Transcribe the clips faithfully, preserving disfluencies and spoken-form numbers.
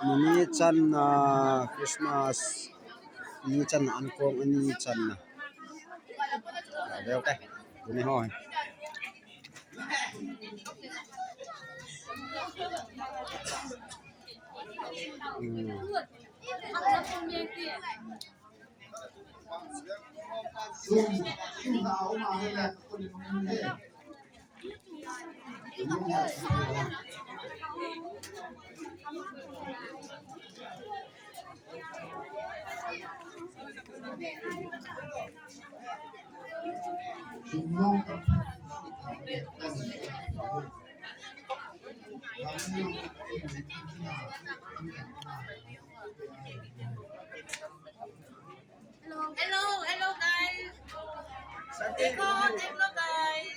Ni channa Christmas, ni channa ankong, ni channa. Veu te, tuni ho. Hmm. Hello, hello, guys. Hello, hello, guys.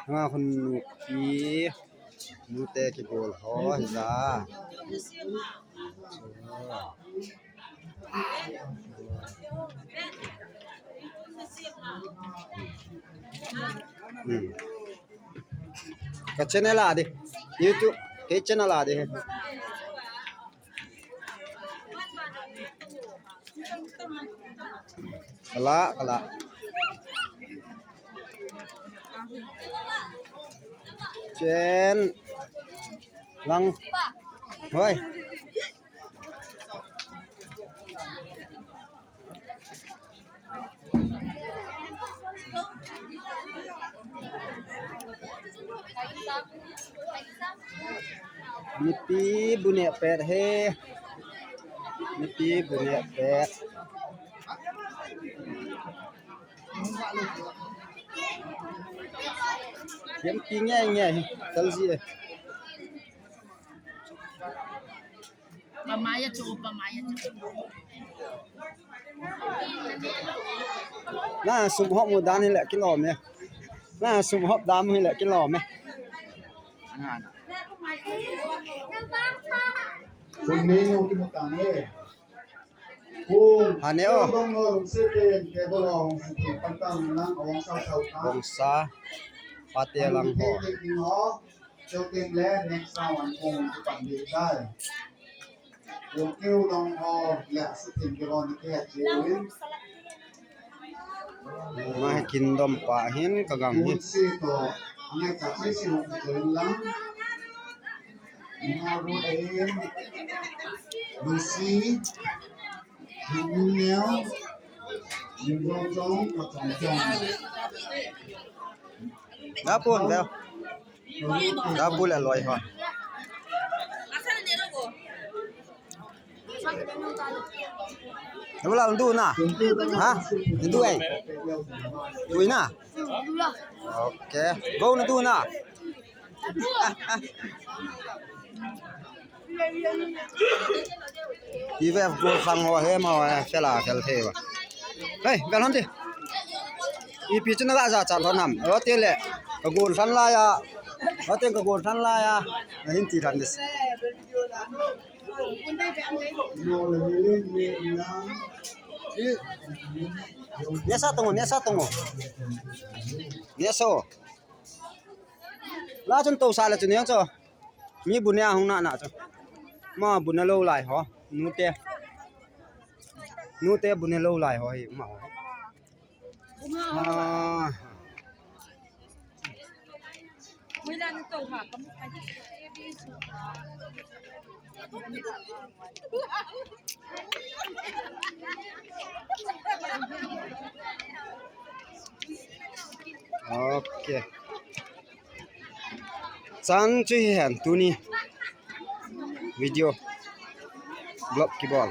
Nga khun nupi, nute kibol ho, hija. Hmm. Ka channel a di. YouTube, kei channel a di. Kala, kala. Chen. Lang. Hoi. Nipi bu neh pet he. Nipi bu neh pet. Nipi nge nge he. Tal ji e. Pamaya chu, pamaya chu. Na sum hop mu dan hi le kilom e. Na sum hop dan hi le kilom e. Kun ni no ki mu tan e. Kun. Ha ne o. Bongsa. Pate lang ho. Shooting le next round kong kipan ding tai. Yung keu dong ho le shooting keu dong ke chiu. Ma hi kin dom pa hin ka gang hi. Mun si to, ngai ka si si hong keu lang. Ni ma ru ai. Lucy. Yung neo. Yung rong rong, ka chong chong. Da pun da. Da bu le loi ho. Wala ndu na. Ha? Ndu ai. Ndu na. Okay. Go ndu na. Ti ve gol khang ho he ma ho he, fel a fel thei va. Hei, vel hon ti. Ipi chu na ga ja chan thon ham. Lo ti le. Ka gol than la ya. Lo ti ka gol than la ya. Na hin ti than dis. Nesa tongo, nesa tongo. Nesa o. La chun to sa le chun yang cho. Mi bu ne a hung na na cho. Ma bu ne lo lai ho. Nute. Nute bu ne lo lai ho hi ma ho. Ah. Okay. Chan chu hi hen tuni video vlog kibol.